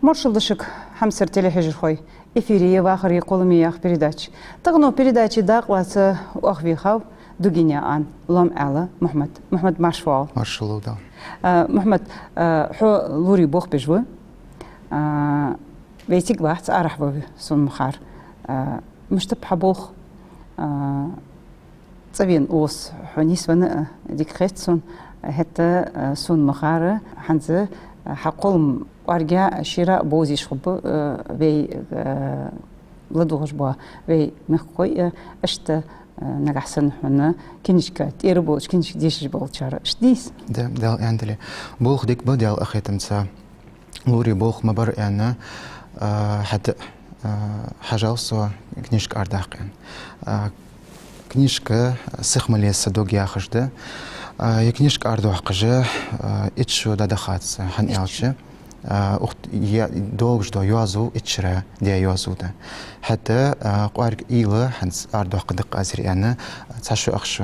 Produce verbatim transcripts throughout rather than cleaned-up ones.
Маршал да шуга, хьамсара телехьежархой. Эфире я «Вахари кхоллами» яха передача. Таханара передаче дакъа лаца оаха вийхав Дугинаькъан Ломаьла Мухьмад. Мухьмад, марша воагӀалва. Маршал да. А, Мухьмад, а, хьо лорий болх беш ва. А, вай цига вац, арахьа ва хьо, сона ма харра. А, мишта ба хьа болх? А, цӀавена ос хьо нийсвенна а дика хет сона, хӀаьта, а, сона ма харра, хӀанз, а, хьа кхоллама кӀоарга шера а бовзаш хургба, а, вай, а, ладувгӀаш бола вай мехкахой, а, иштта, а, нагахьа санна хьона книжка тӀера болча, книжка дешаш болчар. Иштта дий из? Да, Дала аьннадале. Болх дика ба, Даьла къахетамца. Лорий болх ма бар аьнна, а, хӀаьта, а, хьажал со книжка арадаккха аьнна. А, книжка «Сиха ма ле са дог» яхаш да. А, ер книжка арадоаккхаш, а, итт шу дӀадахац, хӀана аьлча, а, укх я-, долгаш дола йоазув итт шера даь йоазув да. ХӀаьта, а, кӀоарга уйла хӀанз арадоаккха даккха аз ер аьнна, цхьа шу ах шу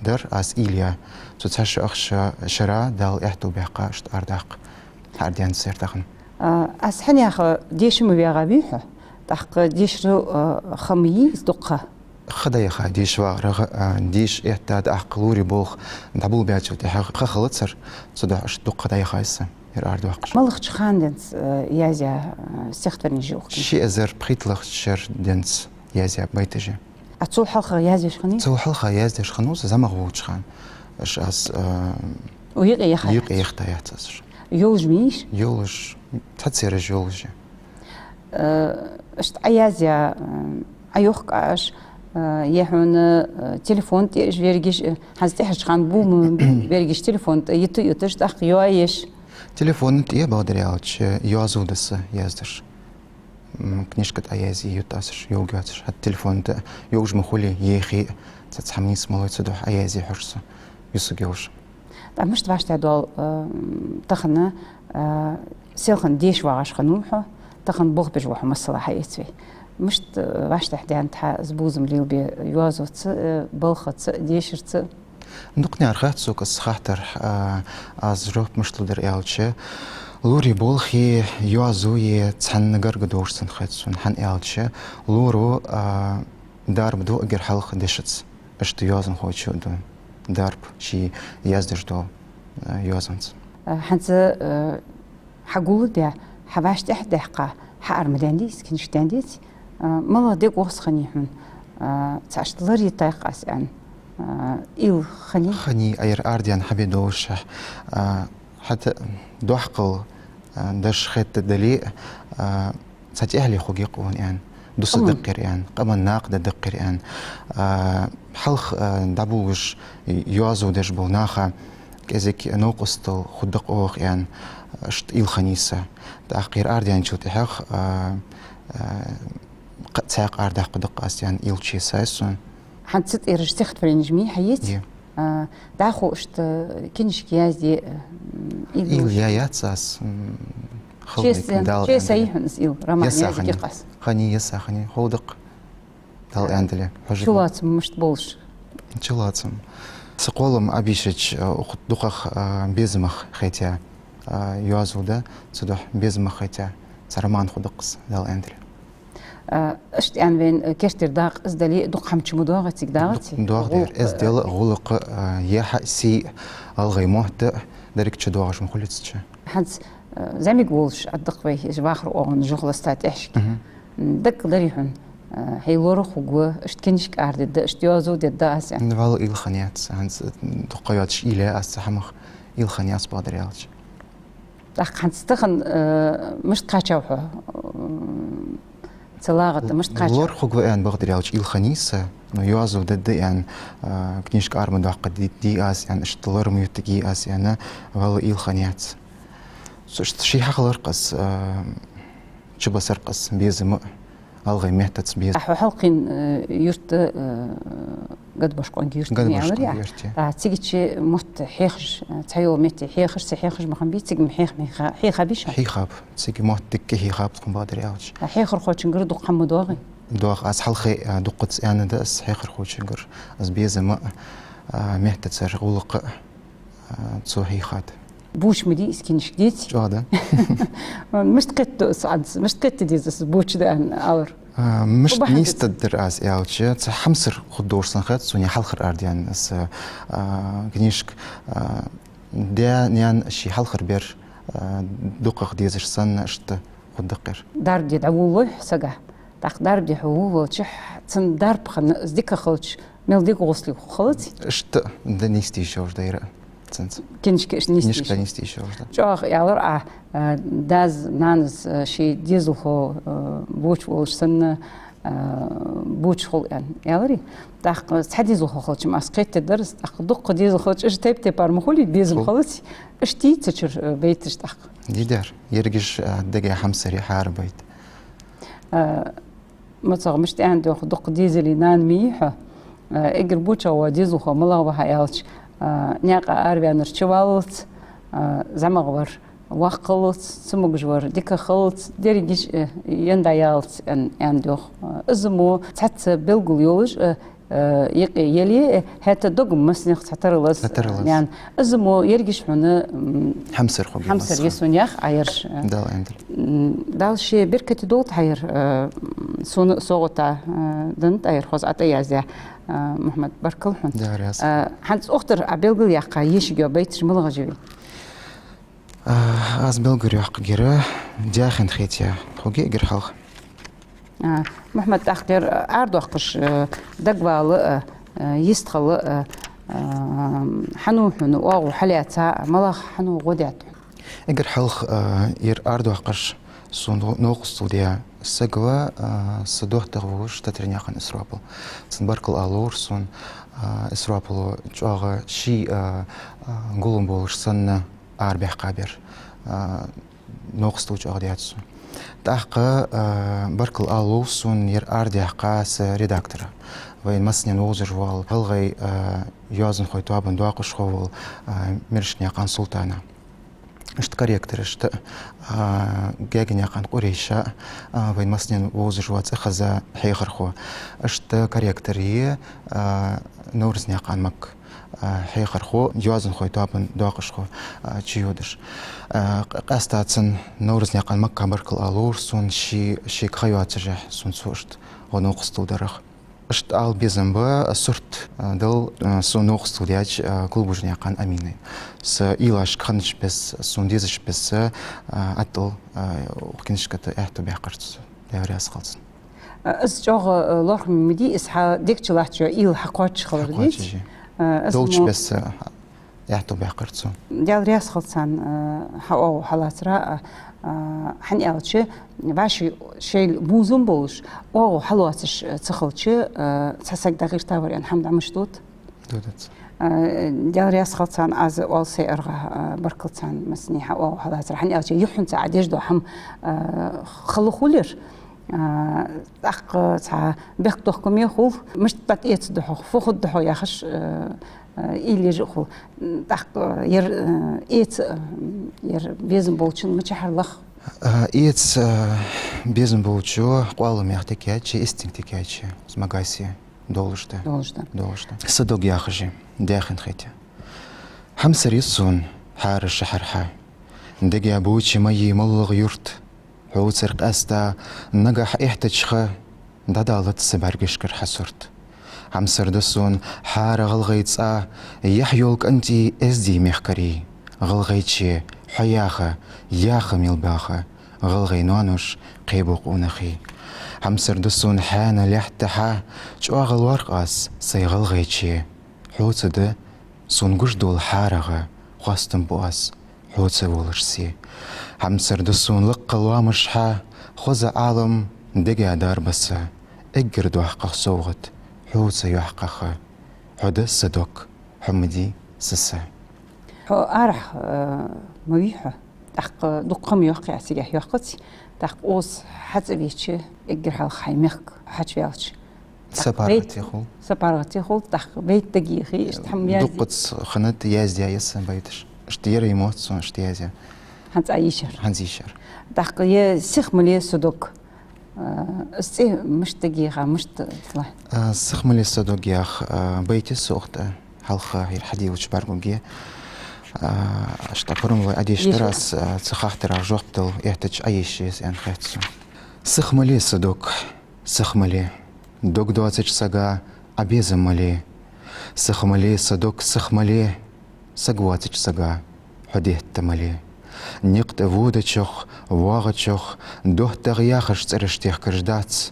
дар аз уйла яь. Цу цхьа шу ах шу шера Дала аьттув баьккха иштта арадаккха. Хьаара денз сер тахан. А, аз хьанеха деша ма ваьгӀа вий хьо? ТӀаккха дешара, а, ха ма йий из дукха? Ха дӀаяха, деша вагӀарах, а, деша этта, тӀаккха лорий болх дӀаболабаьчул тӀехьагӀа ха хилацар, цудухьа иштта дукха ха дӀаяхай са, ер арадоаккхаш. МалагӀча хана денз, а, язъяь, а, стихотворенеш я укх книжка? Ши эзар пхийтталагӀча шера денз язъяь байташ я. А цул хьалха яздеш хиннай? Цул хьалха яздеш хиннав со зӀамагӀа волча хана. Аш аз, а, Укх юкъе яхай? Юкъе яхийта яц аз уж. Йолаш ма йий уж? Йолаш, цхьаццаяраш йолаш я. Э, иштта Ӏа язъяь, э, Ӏа йохк аш, э, е хьона, э, телефон тӀа уж вергиш, э, хӀанз тӀехьарча хана бувма вергиш телефон тӀа йита а йиташ, тӀаккха йоаеш. Телефон тӀа, бакъдар аьлча, йоазув да са яздеш. М, книжка тӀа язъе йита аз уж, йовргьяц уж. ХӀаьта телефон тӀа йовш ма хулий, ехе, цхьа-цхьа хӀама нийса ма лой, цудухьа язъе хьож со, юсуг йолаш. ТӀаккха мишта вӀаштӀехьдоал, э, тахан, э, селхан деша вагӀаш хиннав хьо, тахан болх беш ва хьо, масала, хьаэца вай. Мишта, э, вӀаштӀехьдаьннад хьа из бувзам лелабе йоазув цу, э, балха цу, дешар цу? Дукханех хет сога из хаттар, а, аз жоп мишта лу дар аьлча, лорий болхи, йоазуви цхьана гарга долаш санна хет сона, хӀана аьлча, лоро, а, дарба ду эггара хьалха дешаца, иштта йоазонхочо а ду дарба ший яздеш дола, а, йоазонца. А, хӀанз, а, хьа гулдаь, хьа вӀаштӀехьдаьккха, хьаара ма даьннадий из, книжка даьннадеций? А, малагӀа дег гӀос хиннай хьона, а, цхьа иштта лар йитайкх аз аьнна, а, уйла хиннай? Хиннай, ер арадаьнна хьабе долашехь, а, хӀаьта доккхал, а, деш хетта дале а, а, цхьа тӀехьале хургья-кх укхун аьнна, дусаргдаккха ер аьнна, къаман накха даргдаккха ер аьнна, а, хьалха, а, дӀабувлаш йоазув деш бола наха кӀезига новкъостал хургда-кх оаха аьнна, иштта уйла хиннай са. ТӀаккха ер арадаьнначул тӀехьагӀа, а, а, кхы цхьаькха арадаккхаргда-кх аз аьнна уйла чу йисай сона. ХӀанз цу тӀера стихотворенеш ма йий хьаэца? Йий. А, дӀахо иштта книжка язде, м, уйла яц аз, м, хала дика, Дала аьннадале. Чеса йий хьона из уйла, роман язде дика аз? Хиннай, йиса хиннай, ховргда-кх. Дала аьннадале, хьожаргва. Чулоацам мишта болаш? Чулоацам. Са кхоллам Ӏобийшача, а, укх дукхагӀа, а, безамах хетаяь, а, йоазув да, цудухьа безамах хетаяь цхьа роман хургда-кх из, Дала аьннадале. А, иштта аьнна вайна, а, керттера дакъа из дале а, дукха хӀама чу ма доагӀий цига, доагӀаций? ДукхагӀа доагӀа дера. ГӀулакх, эздел а, гӀулакх а, а, яхь а, сий а, алгӀай мотт а, деррига чу доагӀаш ма хулий цу чу. ХӀанз, а, зӀамига волаш, аддакхвай, из вахар оагӀон жугӀаласта тӀехьашка. Мгм. М, дагадоагӀий хьона, а, хьай лорах хургва, иштта книжка арадергда, иштта йоазув дергда аз аьнна? Валлахӏи, уйла хиннаяц, хӀанз, м, дукха йоацаш уйла яь аз цу хӀамах, уйла хиннаяц, бакъдар аьлча. ТӀаккха хӀанз тахан, э, мишта кхаьчав хьо, м, цу лагӀа тӀа, мишта кхаьчав? Лорах хургва аьнна, бакъдар аьлча, уйла хиннай са, но йоазув дергда аьнна, э, книжка ара ма доаккхаргдий аз аьнна, иштта лар ма юттаргья аз аьнна, валлахӏи, уйла хиннаяц. Со иштта ший хьахилар-кх аз, э, чубисар-кх аз безама а, алгӀай меттаца безам. Хьо Хьалкхен, э, юрта, э, Гадабошкъонгий юрта, Гадабошкъонгий юрта. Да, цига чу мотт хьехаш, э, цхьайола метте хьехаш, цу хьехаш ма хиннабий, цига-м хьех-, хьеха-, хьехабий шоана? Хьехаб, цига мотт дика хьехаб тхона, бакъдар аьлча. А хьехархочунгара дукха хӀама ма доагӀий? ДоагӀа, аз хьалххе, э, дуккхаза аьннад аз хьехархочунгара, аз безама а, э, меттацара гӀулакха а, э, цо хьийхад. Боча ма дий из книжка, деций? ЧӀоагӀа да. Мишта кхетаду из, мишта кхета деза из боча да аьнна алар? А, мишта, убахьа нийсдергдар аз аьлча, цхьа хьамсара хургдолаш санна хет сона ер хьалхара арадаьнна из, а, книжка, а, даь-наьна ший хьалхара бер, а, дукхагӀа дезаш санна, иштта хургда-кх ер. Дарба де дӀаволалой хьо сага. ТӀаккха дарба де хьо волавелча, цун дарба хинна из дика хилча, мел дика гӀослув хулац? Иштта да, нийсде йиш йолаш да ер цунца. Книжка иштта нийсде йиш йолаш да. ЧӀоагӀа аьлар Ӏа, а, дас-нанас, а, ший дезалхо, а, боча волаш санна, а, боча хул аьнна, аьларий? ТӀаккха цхьа дезалхо хилча-м аз кхетадаьдар из, тӀаккха дукха дезалхо хилча, уж тайп-тайпара ма хулий дезал хилац? Иштта дий цу чура, а, байташ тӀаккха? Дий дар. Ерригаш, а, дега хьамсара хьара байт. А, МоцагӀа, мишта аьннад йоах, дукха дезалий нана ма йий хьо. А, эггара бочагӀа вола дезалхо малагӀа ва хьа аьлча, а, наькъа араваьннар чуваллалц, а, зӀамагӀвар воккха хиллалц, цамогаш вар дика хиллалц, дерригаш, а, ен дӀаяллалц аьн-, аьннад йоах. А, из мо цхьацца белгало йолаш, а, а, юкъе яле, а, хӀаьта дог-м массанех цхьатарра лаз, цхьатарра лаз, аьнна. Из мо ерригаш хьона, м, хьамсара хургья, хьамсара я сона яхаш Ӏа яьржа. Дала аьннадале. М, Дала ший беркате долда хьа ер, а, сона совгӀата, а, денна тӀа ер хоза ӀотӀаяздаь, а, Мухьмад, баркал хьона. Дала раьза. А, хӀанз укх тӀара Ӏа белгалъяьккха ешаргйола байташ малагӀаш я? А, аз белгалйоаккхаргьяр, даьхен хетаяь хургья эггара хьалха. А, Мухьмад, тӀаккха ер арадоаккхаш, а, дагавала, а, а, йистхила, а, а, хьан ва хьона оагӀув хьалаьца, малагӀа хьан ва гӀо даьд хьона? Эггара хьалха, а, ер арадоаккхаш сона новкъостал даь саг ва, а, са доттагӀа волаш Татарнаькъан Исропил. Цунна баркал ала ловр сона, а, Исропила чӀоагӀа ший, а, а, гулам болаш санна арабаьккха бер, а, новкъостал чӀоагӀа даьд сона. ТӀаккха, а, баркал ала лов сона ер арадаьккха са редактора. Вайна массанена вовзаш вола, гӀалгӀай, а, йоазонхой тоабан доакъашхо вола, а, Мирашканаькъан Султана. Иштта корректор, иштта, а, Гаьгенаькъан Къурейша, а, вайна массанена вовзаш вола цӀихеза хьехархо. Иштта корректор я, а, Наврузнаькъан Макка, а, хьехархо, йоазонхой тоабан доакъашхо, а, чуйодаш. А, къ-, къаьстта цунна, Наврузнаькъан Макка, баркал ала ловр сона, ший, шийга ха йоацашехь сона цо иштта гӀо-новкъостал дарах. Иштта ала безам ба, сурт, а, дала, а, сона новкъостал даьча, а, Кулбужнаькъан Аминай. Са уйлашка хиннача бесса, сона дезача бесса, а, аттал, а, укх книжка тӀа аьттув баьккхарца. Даьла раьза хилва цунна. А, из чӀоагӀа, а, лоархӀаме ма дий, из хьа дег чу латтача уйла хьакхоачаш хилар, деций? Хьакхоачаш я. А, из долча мо бесса аьттув баьккхар цо. Даьла раьза хилва царна, а, хьа оагӀув хьалацара, а, а, хӀана аьлча, вӀаши шоайла бувзам болаш, оагӀув хьалоацаш, а, ца хилча, а, цхьа саг дӀагӀертавар аьнна хӀама дӀа мишта дод? Додац. А, Даьла раьза хилва царна, аз оал сай аргӀа, а, баркал царна массане хьа оагӀув хьалацара. ХӀана аьлча, юххьанца Ӏа деш дола хӀама, а, хала хул ер, а, тӀаккха цхьа бехктокхаме хул, мишта дӀатӀаэцаргда хьо, фу хургда хьо яхаш, а, а, уйла еш а хул. ТӀаккха ер, а, эца, а, ер безам болчун мичахьара лаха? А, эца, а, безам болчо къоалам яха тика яьча, истинг тика яьча, змогась долаш да. Долаш да. Долаш да. Са дог яхаш я, даьхен хетаяь. Хьамсара я сона хьара шахьар хьа. Дега боча ма йий моллагӀа юрт. Хьоцара къаьста нагахьа эхь тача ха, дӀадалац са бӀаргашкара хьа сурт. Хьамсара да сона хьара гӀалгӀай цӀа, яхь йола кӀантий эздий мехкарий. ГӀалгӀайче, хьо яха, яха мел баха, гӀалгӀай ноаноша кхебу къонахий. Хьамсара да сона хьаьна лаьтта хьа, чӀоагӀа лоархӀ аз сай ГӀалгӀайче. Хьоца да сона гуш дола хьарагӀа, хоастам бу аз хьоца волаш се. Хьамсара да сона лакха лоамаш хьа, хоза Ӏалам дега дарба са, эггара доккха совгӀат хьоца йоккха ха. Хьо да са дог, хьо ма дий са са. Хьо арахьа, э, ма вий хьо? ТӀаккха дукха ма йоаккхий Ӏа цигахь, йоаккхаций? ТӀаккха укхаза хьацӀавеча, эггара хьалха хьай мехка хьачуваьлча, са паргӀате хул. Са паргӀате хул, тӀаккха байт дагайохий, иштта хӀама язде? Дуккхаза хиннад яздаь ер са байташ. Иштта ер а моццо, иштта язъяь. ХӀанз Ӏа йийшар? ХӀанз йийшар. ТӀаккха ер «Сиха ма ле, са дог», а, из цӀи мишта дагайоагӀа, мишта тилла? А, «Сиха ма ле, са дог» яха, а, байт я са укх тӀа, хьалха ер хьадийлача бӀаргагӀа. А, иштта пурам лой Ӏадийша дар аз, а, цу хаттарах жоп дала эттача Ӏайийша еза аьнна хет сона. Сиха ма ле, са дог, сиха ма ле. Дог доацача сага Ӏа безам ма ле. Сиха ма ле, са дог, сиха ма ле. Саг воацача сага хьо детта ма ле. Никъ тӀа водачох, воагӀачох, доттагӀа яхаш цӀераш техкаш дац.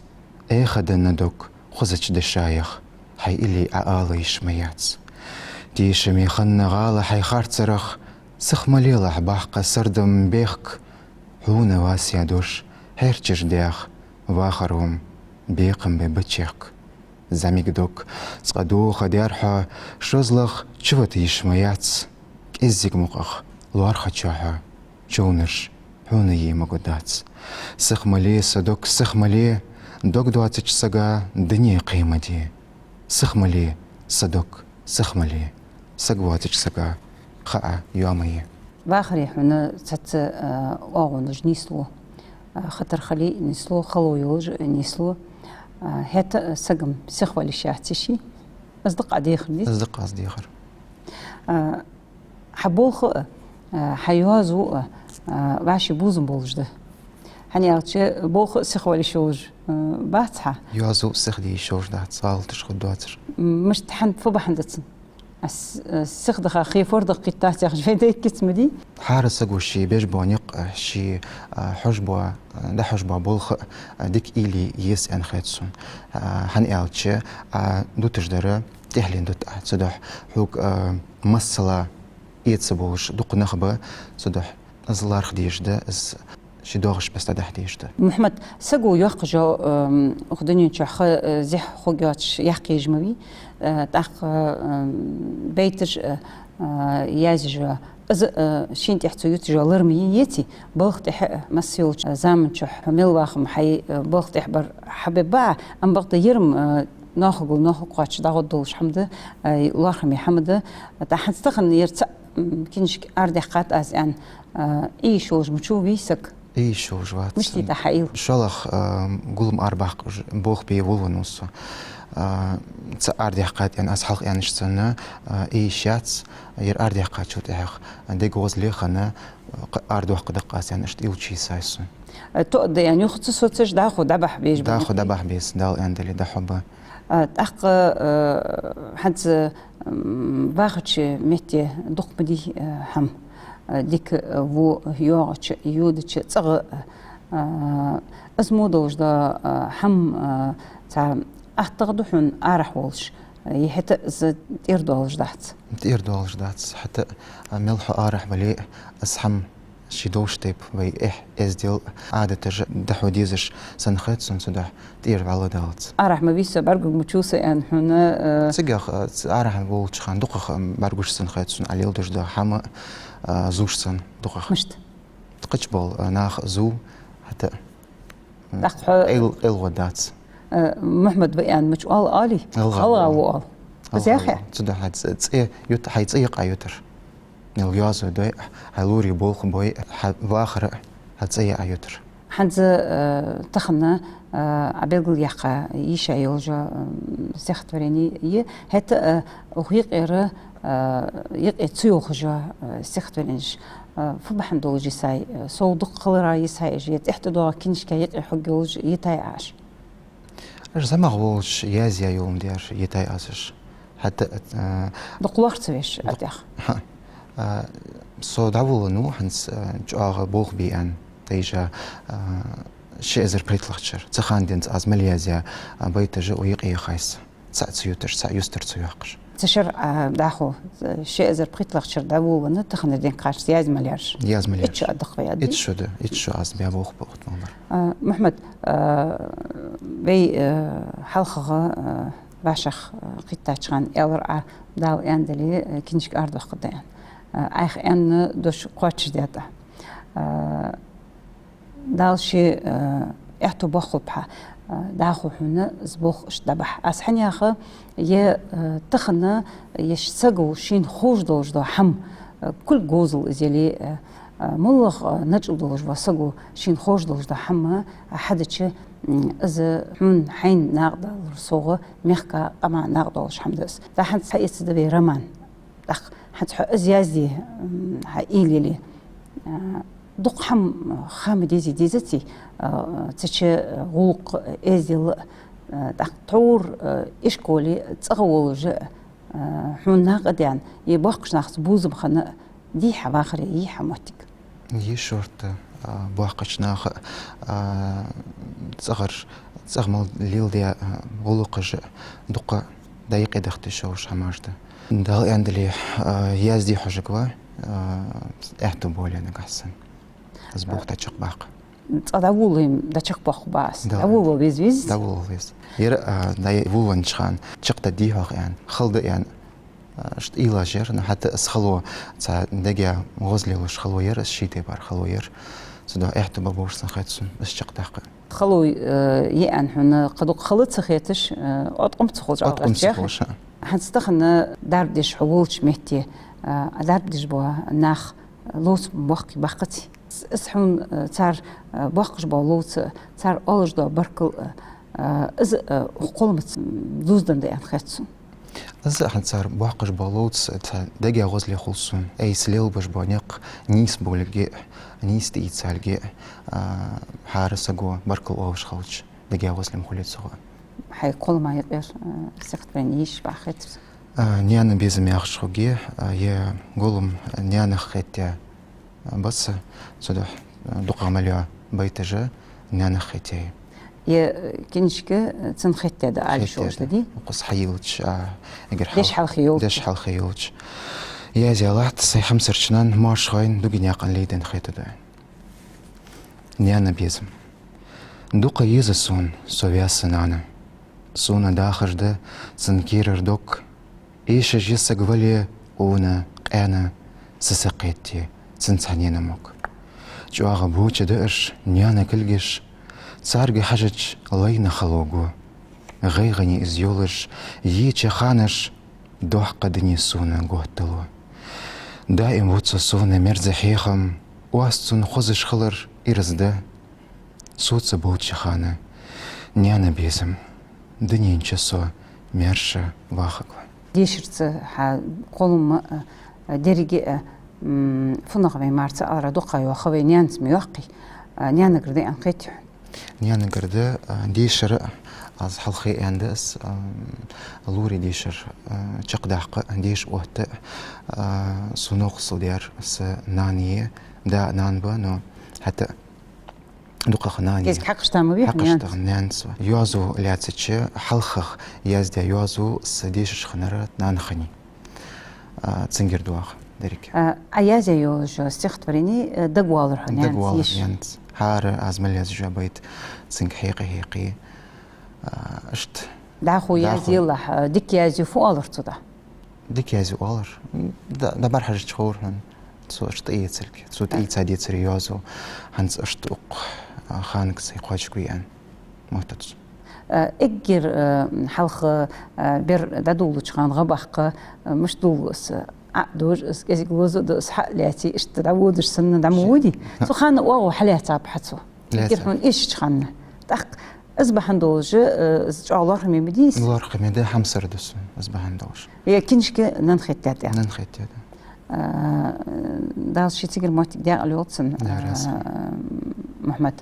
Эхь денна дог хозача дешаех хьай илли Ӏа ала йиш ма яц. Тешаме хинна гӀала хьай харцарах, сиха ма лелахь баккха сардам бехк. Хьона вас я дош хьерчаш дех, вахар вум бекхам бе бачехк. ЗӀамига дог цкъа доха дер хьо, шозлагӀа чувата йиш ма яц. КӀеззига мукъагӀа лоархӀача хьо, човнаш хьона е мага дац. Сиха ма ле, са дог, сиха ма ле, дог доацача сага дуне кхе ма де. Сиха ма ле, са дог, сиха ма ле, саг воацача сага хаа йоа ма е. Вахаре хьона цхьацца, а, оагӀонаш нийслу, а, хатар хиле нийслу, хало йолаш нийслу. А, хӀаьта а сагам сиха вала йиш яц, йиш я? Из да-кх Ӏа дехар, дий? Из да-кх аз дехар. А, хьа болх а, а, хьа йоазув а, а, вӀаший бувзам болаш да. ХӀана аьлча болх а сиха вала йиш йолаш, а, бац хьа. Йоазув а сиха де йиш йолаш дац, гӀалаташ хургдоацар. М, мишта, хӀана, фу бахьан да цун? Аз, э, сиха даха хи фордах кхийтта яхаш вай дайккиц ма дий. ХӀара саго ший беш бола никъ, э, ший, э, хьож бола, э, дӀахьож бола болх, э, дика уйла е еза аьнна хет сона. Э, хӀана аьлча, э, дуташ дар тӀехьленна дут Ӏа. Цудухьа хьога, э, массала эца болаш дукха нах ба, цудухьа из лархӀа дезаш да, из ший доагӀача беса дӀадахьа дезаш да. Мухьаммад, саго йоккха жо, эм, укх дунен чу ха, э, зехьа хургйоацаш яккха езаш ма вий, э, тӀаккха, эм, байташ, э, э, язъеш жо, из, э, шийна тӀехьа цо ютташ йола лар ма йий, еций, балха тӀехьа, э, масса йолча, э, заман чу хьо мел вахам хьай, э, балха тӀехьа бар хьабе ба, ам бакъда ер-м, э, ноахагӀа, ноахагӀа кхоачаш дӀагӀоргдолаш хӀама да, э, лоархӀаме хӀама да. ТӀаккха хӀанз тахан ер цхьа, м, кинашка арадаьккхад аз аьнна, э, Ӏийша волаш мича ва вий саг? Ӏийша волаш вац. Мишта да хьа уйла? ШоллагӀа, э, гулам арабаккха уж болх бе волавеннав со. Э, цхьа арадаьккхад аьнна, аз хьалха аьннача санна, э, Ӏийша яц, ер арадаьккхачул тӀехьагӀа дега гӀозал хинна, э, кхы арадоаккхаргда-кх аз аьнна, иштта уйла чу йисай сона. Э, тоъаргда аьнна юха ца соцаш, дӀахо дӀабахьа безаш ба. ДӀахо дӀабахьа беза, Дала аьнна дале, дӀахо ба. А, тӀаккха, а, хӀанз, м, вахача метте дукха ма дий, а, хӀама, а, дика, а, во йоагӀача, йодача, цӀагӀа, а, из мо долаш да, а, хӀама, а, цхьа аттагӀа да хьона арахьа волаш, а, е хӀаьта а из тӀера доалаш дац? ТӀера доалаш дац, хӀаьта а, мел хьо арахьа вале а, из хӀама ший долча тайпара вай эхь, эздел, Ӏадаташ дӀахьо дезаш санна хет сона, цудухьа тӀера вӀалла далац. Арахьа ма вий со, бӀаргагу ма чу со аьнна хьона, э. Цигахь, э, ц-, арахьа волча хана дукхагӀа, м, бӀаргагуш санна хет сона, Ӏа леладеш дола хӀама, э, зувш санна дукхагӀа. Мишта? Кхыча бола, э, нах а зув, хӀаьта, м, тӀаккха хьо къайл-, къайлагӀа дац. Э, Мухьаммад ва аьнна мича оал, оалий? ГӀалгӀа ва оал. ГӀалгӀа ва оал. Из яхий? Цудухьа хьай цӀ-, цӀе ют-, хьай цӀе юкъе ютар. Мел йоазув дой, хьай лорий болх бой, хьа вахар, хьа цӀе я а ютар. ХӀанз, э, тахан, э, Ӏа белгалъяьккха йиш йолаш, э, стихотворени я, хӀаьта, э, укх юкъера, э, юкъе ца йоахаш, э, стихотворенеш, э, фу бахьан долаш йисай, э, сов дукха хилара йисай уж, е тӀехьа тӀадоагӀа кинашка юкъе хьогга йолаш йитай Ӏа уж? Уж зӀамагӀа волча язъяь йолаш дар йитай аз уж. ХӀаьта, э, дукха лоархӀа ца веш, дукха, атех. ХӀа. Э, со дӀаволавеннав хӀанз, э, чӀоагӀа болх бе аьнна, тайжа, э, ши эзар пхийтталагӀча шера. Цу хана денз аз мел язъяь, э, байташ а укх юкъе яхай са. Цхьаъ ца юташ, цхьаъ юстара ца йоаккхаш. Цу шера, а, дӀахо, э, ши эзар пхийтталагӀча шера дӀаволавенна, таханарча денга кхаччалца язъяь ма лаьраш. Язъяь ма лаьраш. Итт шу да, итт шу. Итт шу аз баь болх ба укх тӀа мел бар. А, Мухьаммад, а, вай, а, хьалхагӀа, а, вӀашагӀ, а, кхийттача хана аьлар Ӏа, Дала аьнна дале, а, кинашка арадоаккхаргда аьнна. А, Ӏайха аьнна дош кхоачашдаьд Ӏа. А, Дала ший, э, аьттув боаккхалба хьа, э, дӀахо хьона из болх иштта дӀабахьа. Аз хӀана яхар, е, э, тахан, е саго шийна ховш долаш дола хӀама, э, кулг говзал из яле, э, э, моллагӀа, э, начӀал долаш вола саго шийна ховш долаш дола хӀама, э, хьадича, м, из хьона хьайна накъадаларал совгӀа, мехка, къаман накъадоалаш хӀама да из. ТӀаккха хӀанз хьаэцаргда вай роман. ТӀаккха ХӀанз хьо из язде, м, хьа уйла еле, а, дукха хӀама ха ма дезе дезаций, а, цу чу гӀулакх, эздел, а, тӀаккха тхьовра, а, ишколе цӀагӀа волаш а, хьона накъадаьнна, е боккхача нахаца бувзам хинна дий хьа вахаре, йий хьа моттиг? Йий шортта, а, боккхача наха, а, цӀагӀара, цӀагӀа мел леладаь, а, гӀулакхаш а дукха дӀаяккхе дахта йиш йолаш хӀамаш да. Дала аьнна дале, а, язде хьожаргва, а, аьттув боле нагахьа санна. Из болх дӀачакхбаккха. ЦӀагӀа дӀаволале, дӀачакхбоаккхаргба из. Да. ДӀаволавала веза, веза? ДӀаволавала веза. Ер, а, дӀаволавеннача хана чакхдаргдий хьох аьнна, хала да аьнна, а, иштта уйлаш яр, но хӀаьта из хало, цхьа дега гӀозал луш хало яр, из ший тайпара хало яр. Цудухьа аьттув ба бовш санна хет сона из чакхдаккха. Хало, э, я аьнна хьона кхы дукха хала ца хеташ, э, откъам ца хулаш, откъам ца хулаш, а. ХӀанз тахан дарба деш хьо волча метте, э, дарба деш бола нах ловца боахкий баккхаций? Из хьона, э, цар, э, боаккхаш бола ловца, цар оалаш дола баркал, э, из, э, укх кхолламаца дувзаденна да аьнна хет сона. Из хӀанз цар боаккхаш бола ловца, цхьа дега гӀозал хул сона, айса лелабеш бола никъ нийса болга а, нийса тӀаийцалга а, а, хӀара саго баркал оалаш хилча, дега гӀозал ма хулий цох. Хьай кхоллама юкъера, э, стихотворени йийшача бахетар. А, «Наьна безам» яхаш хургья, а, ер гулам наьнах хетта, а, ба са, цудухьа, а, дукхагӀа мел йола байташ а наьнах хетта я. Ер, э, кинижка, э, цунна хетта да ала йиш йолаш да, дий? Укхаза хьайийлача, а, эггара хьалха. Деш хьалха йолча. Деш хьалха йолча. Язъяь латт са хьамсарча наьна, моаршхойн дуги наькъан лийденна хетаду. «Наьна безам». Дукха еза сона со ваьса нана. Сона дахаш да цун кийрара дог. Эшаш я саг вале, къона, къаьна, са сакхетте цун цхьаннена мог. ЧӀоагӀа боча да уж, наьна кулгаш, царга хьежача лайна хало го. ГӀайгӀане из йолаш йича ханаш, доккха дунен сона готтало. Даим вуц со сона мерза хьехам, оаз цунна хозаш хилар ираз да. Соца болча хана, наьна безам, дунен чу со маьрша вахаргва. Дешарца хьа кхоллама, а, деррига а, м, фуннагӀа вай мара ца алара дукха йоах, вай наьнаца ма йоаккхий, а, наьнагара да аьнна хетий хьона? Наьнагара да, а, дешар а, аз хьалххе аьннад аз, а, лорий дешар, а, чакхдаккха, деша отта, а, сона новкъостал даьр са нана я, да, нана ба, но хӀаьта дукхагӀа нана я. Кез хьакъаш там вий хьона? Хьакъаш там наьнаца. Йоазув лаьцача, хьалхагӀа яздаь йоазув са дешаш хиннар нанахьа я. А, цунгара доагӀа деррига. А, Ӏа язъяь йолаш йола стихотворени, э, дагавоалар хьона наьнаца? Дагавоалар наьнаца. ХӀара аз мел язъяь йола байт цунга хьекхе-хьекхе, а, иштта. ДӀахо язъелахь, а, дика язъю фу оалар цо дӀа? Дика язъю оалар. М, да, дӀабӀарахьежача ховр хьона цо иштта тӀаэцалга. Цо тӀаийца децаре йоазув, хӀанз иштта укх, а, ханага сай кхоачаргва аьнна моттац. Э, эггара, э, хьалха, э, бер дӀадоладеча хана гӀа баккха, э, мишта долаш, э, Ӏа а дожаш, кӀезига лоза а дожаш, хьа а лаьце, иштта дӀаводаш санна дӀа ма водий? Цу хана оагӀув хьалаьцаб хьа цо. Лаьцаб. Эггара хьона эшача хана. ТӀаккха из бахьан долаш, э, из чӀоагӀа лоархӀаме ма дий из? ЛоархӀаме да, хьамсара да сона из бахьан долаш. Ер кинижка нанна хетта да? Нанна хетта да. Э, Дала ший цигара моттиг даькъала йолда цун, э, Мухьмад.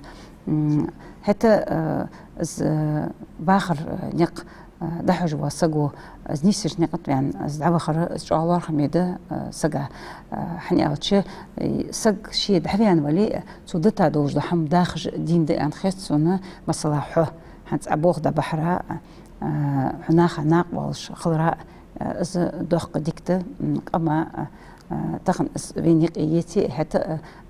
М, хӀаьта, э, из, э, вахара, э, никъ, э, дӀахьош вола саго, из нийсача никъа тӀа ваьнна, из дӀавахар, из чӀоагӀа лоархӀаме да, э, сага. Э, хӀана аьлча, э, саг ше дӀаваьнна вале, цо дита долаш дола хӀама дахаш дийна да аьнна хет сона, масала, хьо. ХӀанз Ӏа болх дӀабахьара, э, хьо наха накъавоалаш хилара, э, из доккха дика да, м, къаман, э, э, тахан из вайна юкъе еце, хӀаьта,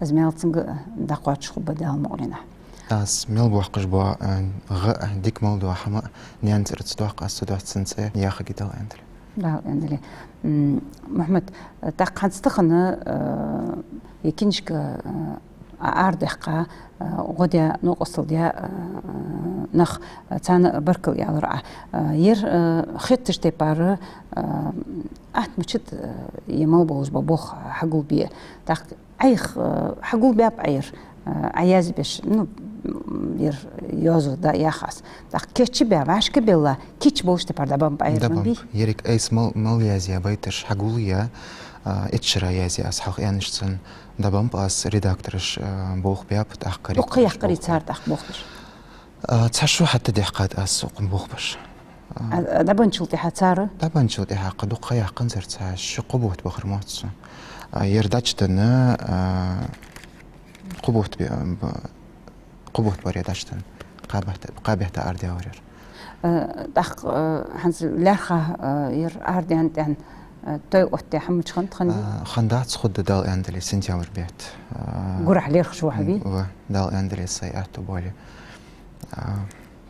э, из маьл цунга дӀакхоачаш хургба Дала мукъалийнахь. Аз мел боаккхаш бола, э, гӀа, дика мел дола хӀама наьна цӀерца доаккх аз, цудухьа цун цӀи яхаргья Дала аьнна дале. Дала аьнна дале. М, Мухьмад, э, тӀаккха хӀанз тахан, э, ер кинижка, э, Ӏа арадаьккха, э, гӀо даь, новкъостал даь, э, нах, э, царна баркал аьлар Ӏа. Э, ер, э, хеттача тайпара, э, атта мичад, э, ер мел болаш бола болх хьагулбе. ТӀаккха Ӏайха, э, хьагулбаьб Ӏа ер, э, Ӏа язбеш, ну, м, ер йоазув да яхаш. ТӀаккха кийчбаь, вӀашкабелла, кийча болаш тайпара дӀабеннаб Ӏа ер, ма бий? ДӀабеннаб. Еррига айса мел, мел язъяь байташ хьагулъяь, А, итт шера язъяь аз хьалха аьннача санна, дӀабеннаб аз редактораш, а, болх баьб, тӀаккха корректор. Дукха яьккхарий цар тӀаккха болх беш? А, цхьа шу хӀаьта даьккхад аз укхун болх беш. А, а, дӀабенначул тӀехьа цар? ДӀабенначул тӀехьа кхы дукха яьккханзар цхьа шу, кхо бутт бахар мотт сона. А, ер дӀачуденна, а, кхо бутт бе-, б-, кхо бутт бар ер дӀачуденна. Кхо бетта, кхо бетта арадаьлар ер. Э, тӀаккха, э, хӀанз лаьрххӀа, э, ер арадаьнна тӀехьа, э, той оттадаь хӀама мича хиннад, хиннадий? Э, хиннадац, хургда, Дала аьнна дале, сентябрь бетта. Э, гурахь лаьрхӀа шу хьабий? М, ва, Дала аьнна дале, сай аьттув бале, э,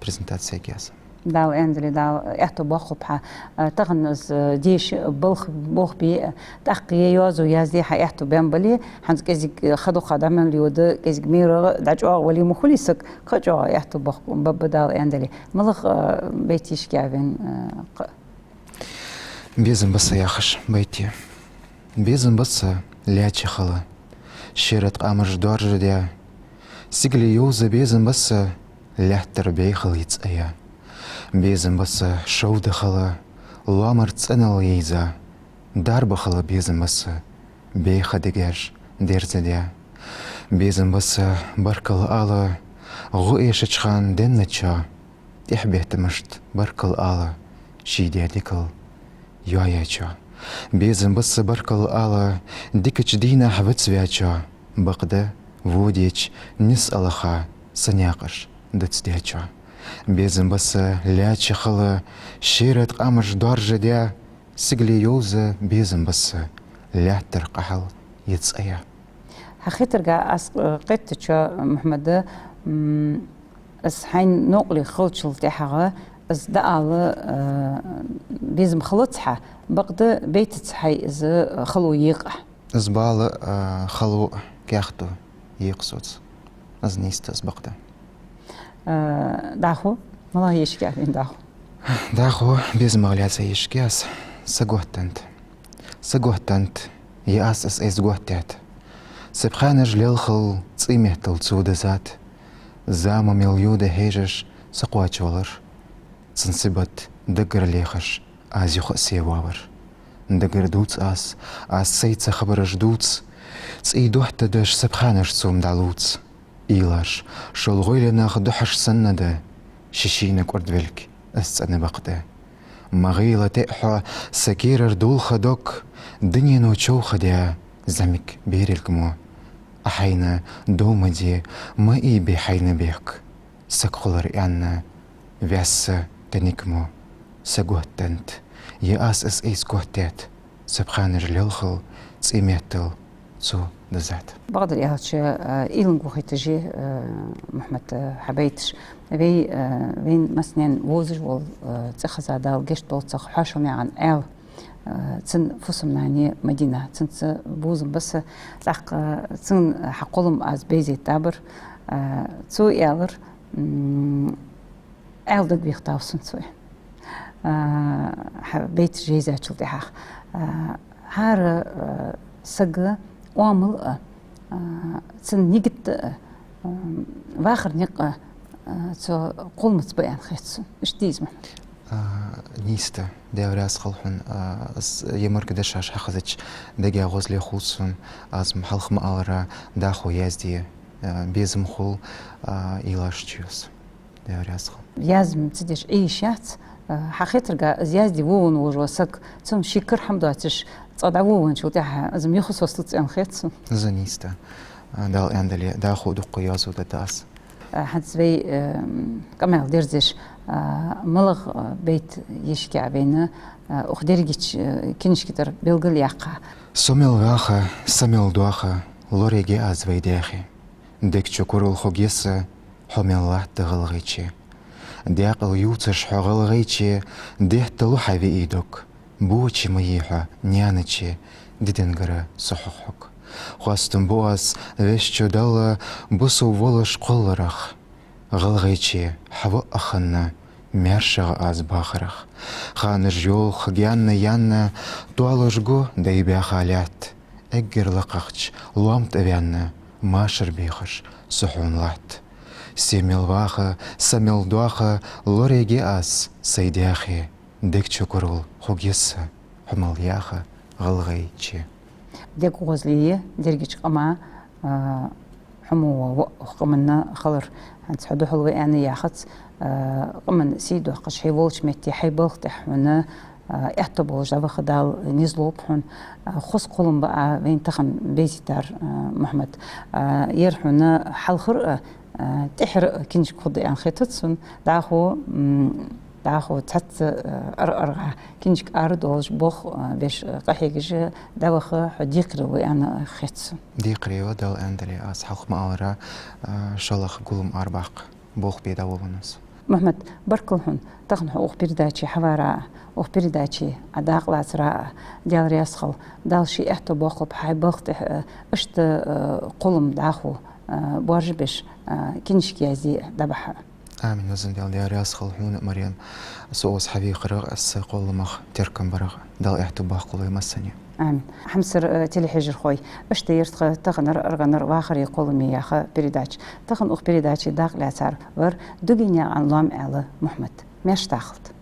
презентаци ергья аз. Дала аьнна дале, Дала аьттув боаккхалба хьа. Э, тахан из, э, деша балха болх бе, э, тӀаккха е йоазув язде хьа аьттув баьннабале, хӀанз кӀезига, э, ха дукха дӀа мел йода, кӀезига мера дӀачӀоагӀа вале ма хулий саг, кхы а чӀоагӀа аьттув боаккхалба Дала аьнна дале. МалагӀа, э, байт йишка я вайна, э, кхы? «Безам ба са» яхаш байт я. Безам ба са лаьча хала, шера ткъамаш доаржадаь. Сигале йовза безам ба са, лаьттара бӀехал йицъяь. Безам ба са шовда хала, лоамара цӀенал йийза. Дарба хала безам ба са, бӀеха дегаш дерзадаь. Безам ба са баркал ала, гӀо эшача хана денначоа. ТӀехьбеттамашта баркал ала, ший даь дикал йоаяьчоа. Безам ба са баркал ала, дикача дийнахьа вицваьчоа. Бакъда, водача низ алаха, са наькъаш дицдаьчоа. Безам ба са лаьча хала, шера ткъамаш доаржадаь. Сигале йовза безам ба са, лаьттара къахьал йицъяь. Хьа хетарга, аз, э, кхетачох, Мухьмад, м, из хьайна новкъарле хилчул тӀехьагӀа, из дӀаала, э, безам хилац хьа, бакъда байтаца хьай из, э, хало екъа. Из бала, э, хало каьхато екъа соца. Из нийса да, из бакъда. Э, дӀахо? МалагӀа йишка я вайна дӀахо? ДӀахо безамах лаьца йишка я аз. Са готтант. Са готтант, я аз из айса готтаьт. Са пхаьнаш лелхал, цӀий меттал цо дизад. Зама мел йода хьежаш, са кхоачавалар. Цун сибат даггара лехаш, аз юха а севавар. Даггара дувц аз, аз сайца хабараш дувц. ЦӀий доттадеш са пхаьнаш цо-м дӀалувц. Уйлаш, шул гӀойленах духьаш санна да, ши-шийна кӀордавелга аз цӀена бакъда. Ма гӀийла теӀ хьо са керара дулха дог, дунено човхадаь зӀамига берилга мо. Ӏа хьайна дов ма де, ма ийбе хьайна бехк. Саг хулар аьнна, ваьсса тӀаниг мо. Са готтант, я аз из айса готтаьт. Са пхаьнаш лелхал, цӀий меттал цо дизад. Бакъдар аьлча, э, иланга хеташ я, э, Мухьмад, э, хьа байташ. Вай, э, вайна массанена вовзаш вола, э, цӀихеза, Дала гешт долда цох, Хьошалнаькъан Ӏаьла, э, цун фусам-нана я Мадина, цунца безам ба са, тӀаккха цун хьа кхоллам аз бейзайтабар, э, цо аьлар, м, Ӏаьла дагавехав сона цо. А, хьа байташ жайзачул тӀехьагӀа. А, хӀара, а, сага оамал а, а, цун нигат а, а, вахара никъ а, а, цо кхолламца ба аьнна хет сона. Иштта дий из, Мухьмад? А, нийса да, Даьла раьза хилва хьона, а, аз ямарга дешаш хьахезача, дега гӀозле хул сона, аз-м хьалха ма аллара, дӀахо язде, а, безам хул, а, уйлаш чуйоса. Даьла раьза хилва. Язде ца деш Ӏе йиш яц. Э, хьа хетарга, из язде вовза волаш вола саг, цун ший кара хӀама доацаш, цкъа дӀавовзачул тӀехьагӀа, из-м юха состалуц аьнна хет сона. Из нийса да. А, Дала аьнна дале, дӀахо дукха йоазув дергда аз. Э, хӀанз вай, э, къамаьл дерзадеш, э, малагӀа, э, байт йишка я вайна, э, укх дерригача, э, книжка тӀара белгалъяьккха. Со мел ваха, са мел доаха, лораергья аз вай Даьхе. Дег чу курал хургья са, хьо мел латт ГӀалгӀайче. Даькъала ювцаш хьо ГӀалгӀайче, детталу хьа виӀий дог. Боча ма йий хьо наьначе, дидингара со хьох хьог. Хоастам бу аз, Везача Далла, бусалба волаш кхолларах. ГӀалгӀайче хьо ва а хинна, маьршагӀа аз бахарах. Ханаш йолх гаьнна-янна, тоалуш гу дай баьха лаьтта. Эггара лакхагӀча лоам тӀа ваьнна, машар бехаш со хьона латт. Се мел ваха, са мел доаха, лораергья аз сай Даьхе. Дег чу курал хургья са, хьо мел яха ГӀалгӀайче. Дег гӀозле, дерригача къаман, а, хьо мо ва укх къаманна хилар. ХӀанз хьо духьал ва аьнна яхац, а, къаман сий доаккхаш, хье волча метте, хьай балха тӀа хьона, а, аьттув болаш дӀаваха Дала низ лулба хьона. А, хоза кхоллам ба Ӏа вайна тахан бейзийтар, а, Мухьмад. А, ер хьона хьалхара, а, а, тӀехьара кинижка хургда аьнна хетац сона. ДӀахо, м, дӀахо цхьацца, а, ар-, аргӀа кинижка ара долаш, болх, а, беш, а, къахьегаш дӀаваха хьо декхарийла ва аьнна хет сона. Декхарийла, Дала аьннадале, аз хьалха ма аллара, а, шоллагӀа гуллам арабаккха болх бе дӀаволавенна аз. Мухьмад, баркал хьона, тахан хьо укх передаче хьавара, укх передаче Ӏа дакъа лацара, Даьла раьза хилва, Дала ший аьттув боаккхалба хьай балха тӀа, а, иштта, а, кхоллам дӀахо, а, боаржа беш, а, кинижка язде дӀабахьа. Амин, везан Даьла, Даьла раьза хилва хьона, Марем. Со укхаза хьавехарах, са кхолламах теркам барах, Дала аьттув боаккхалба вай массане. Амин. Хьамсара, э, телехьежархой, иштта яр тха таханара аргӀанара «Вахаре кхолламе» яха передача. Тахан укх передаче дакъа лаьцар вар Дугинаькъан Лоамаьла Мухьмад. Маьрша дахалда.